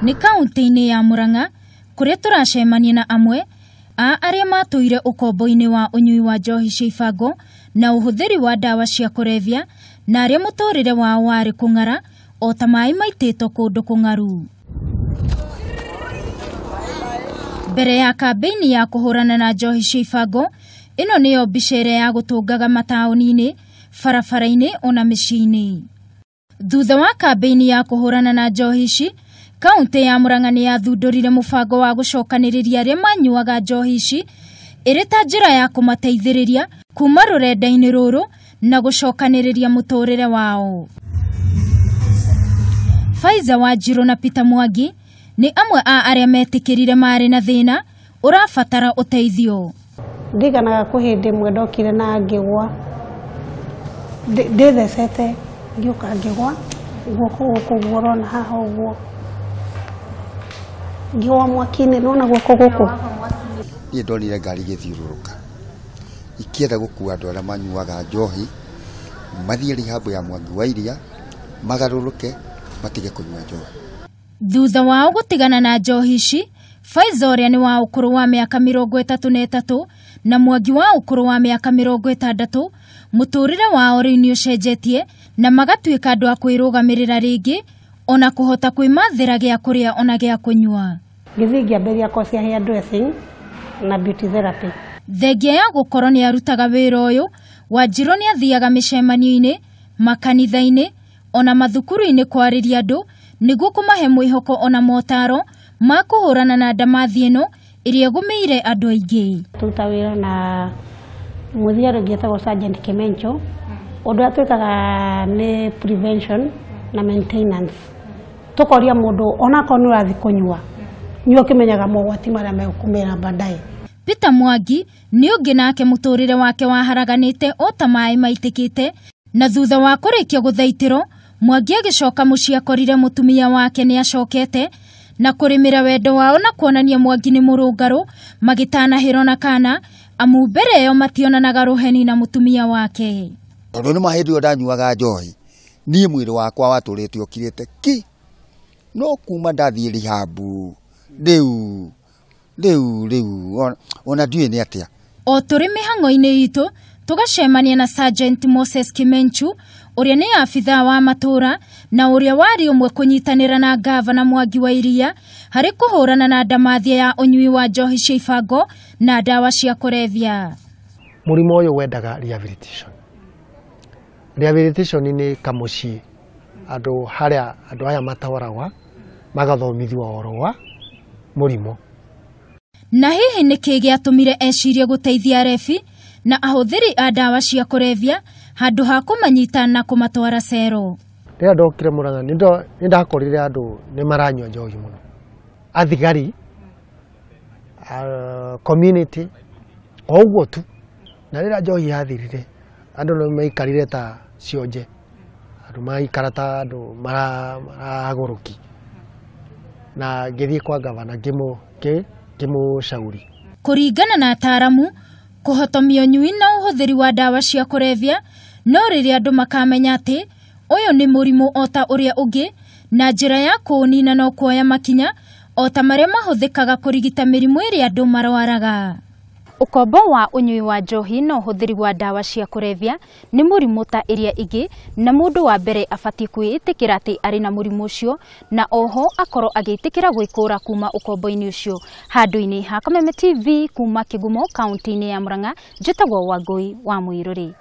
Nĩ kaunti-inĩ ya Murang'a kũrĩa tũracemania na amwe a arĩa matũire ũkombo-inĩ wa ũnyui wa njohi cia ibango na ũhũthĩri wa ndawa cia kũrebia na arĩa mũtũrĩre wao warĩ kũng'ara o ta maĩ maitĩtwo kũndũ kũng'aru. Mbere ya kambĩini ya kũhũrana na njohi cia ibango, ĩno nĩyo mbica ĩrĩa ya gũtũngaga mataũni-inĩ, barabara-inĩ ona mĩciĩ-inĩ. Thutha wa kambĩini ya kũhũrana na njohi ici, kaunti ya Murang'a nĩ yathundũrire mũbango wa gũcokanĩrĩria arĩa manyuaga njohi ici ĩrĩ ta njĩra ya kũmateithĩrĩria kuma rũrenda-inĩ rũrũ na gũcokanĩrĩria mũtũrĩre wao. Faiza Wanjiru na Peter Mwangi nĩ amwe a arĩa metĩkĩrire marĩ na thĩna ũrabatara ũteithio. Ndiganaga kwĩ hĩndĩ ĩmwe ndokire na ngĩgwa, ndĩthecete ngĩũka ngĩgwa guoko gũkũ ũguo ũrona haha ũguo, ngĩgwa mwaki-inĩ, nĩwona guoko gũkũ. Niĩ ndonire ngari igĩthiũrũrũka ikĩenda gũkua andũ arĩa manyuaga njohi mathiĩ rehab ya Mwangi wa Iria magarũrũke matige kũnyua njohi. Thutha wao gũtigana na njohi ici, Faiza ũrĩa nĩ wa ũkũrũ wa mĩaka 33 na Mwangi wa ũkũrũ wa mĩaka 60, mũtũrĩre wao rĩu nĩ ũcenjetie na magatuĩka andũ a kwĩrũgamĩrĩra rĩngĩ ona kũhota kwĩmathĩra gĩa kũrĩa ona gĩa kũnyua. Ngĩthiĩ ngĩambĩrĩria course ya hair dressing na beauty therapy. Thengia ya gũkorwo nĩ arutaga wĩra ũyũ, Wanjiru nĩ athiaga mĩcemanio-inĩ, makanitha-inĩ ona mathukuru-inĩ kwarĩria andũ nĩguo kũmahe mwĩhoko ona motaro ma kũhũrana na ndamathi ĩno ĩrĩa ĩgũmĩire andũ aingĩ. Tũruta wĩra na mũthigari ũngĩ etagwo Sergeant Kimencho. Ũndũ ũrĩa twĩkaga nĩ prevention na maintenance. Tũkoria mũndũ onakorwo nĩ ũrathiĩ kũnyua, nyua ũkĩmenyaga mogwati marĩa megũkũmĩra baadaye. Peter Mwangi nĩ ũngĩ nake mũtũrĩre wake waharaganĩte o ta maĩ maitĩkĩte, na thutha wa kũrĩkia gũthaitĩrwo, Mwangi agĩcoka mũciĩ akorire mũtumia wake nĩ acokete na kũrĩmĩra wendo wao na kuonania Mwangi nĩ mũrũngarũ magĩtanahĩrwo na kana, amu mbere ĩyo mationanaga rũheni na mũtumia wake. Tondũ nĩ ma hĩndĩ ĩyo ndanyuaga njohi, niĩ mwĩrĩ wakwa watũrĩte ũkirĩte ki, no kuma ndathiĩ rehab rĩu rĩu rĩu ona ndiũĩ nĩ atĩa. O tũrĩ mĩhang'o-inĩ itũ tũgacemania na Sergeant Moses Kimenchu ũrĩa nĩ abithaa wa matũra na ũrĩa warĩ ũmwe kũnyitanĩra na gavana Mwangi wa Iria harĩ kũhũrana na ndamathia ya ũnyui wa njohi cia ibango na ndawa cia kũrebia. Mũrimũ ũyũ wendaga rehabilitation. Rehabilitation nĩ kamũciĩ andũ harĩa andũ aya matwaragwa magathomithio ũhoro wa mũrimũ. Na hihi nĩkĩ gĩatũmire ecirie gũteithia arebi na ahũthĩri a ndawa cia kũrebia handũ ha kũmanyita na kũmatwara cero? Rĩrĩa ndokire Murang'a nĩ ndakorire andũ nĩ maranyua njohi mũno, athigari, community, o ũguo tu. Na rĩrĩa njohi yathirire andũ nĩ maikarire ta cionje, andũ maikara ta andũ maragũrũki. Na ngĩthiĩ kwa gavana ngĩmũcauri. Kũringana na ataaramu, kũhotomia ũnyui na ũhũthĩri wa ndawa cia kũrebia no rĩrĩa andũ makamenya atĩ ũyũ nĩ mũrimũ o ta ũrĩa ũngĩ, na njĩra ya kũũnina no kuoya makinya o ta marĩa mahũthĩkaga kũrigita mĩrimũ ĩrĩa andũ marwaraga. Ũkombo wa ũnyui wa njohi na ũhũthĩri wa ndawa cia kũrebia nĩ mũrimũ ta ĩrĩa ĩngĩ, na mũndũ wa mbere abatiĩ kwĩĩtĩkĩra atĩ arĩ na mũrimũ ũcio na oho akorwo agĩĩtĩkĩra gwĩkũra kuma ũkombo-inĩ ũcio. Handũ-inĩ ha Kameme TV kuma Kĩgumo kaunti-inĩ ya Murang'a, njĩtagwo Wangũi wa Mũirũrĩ.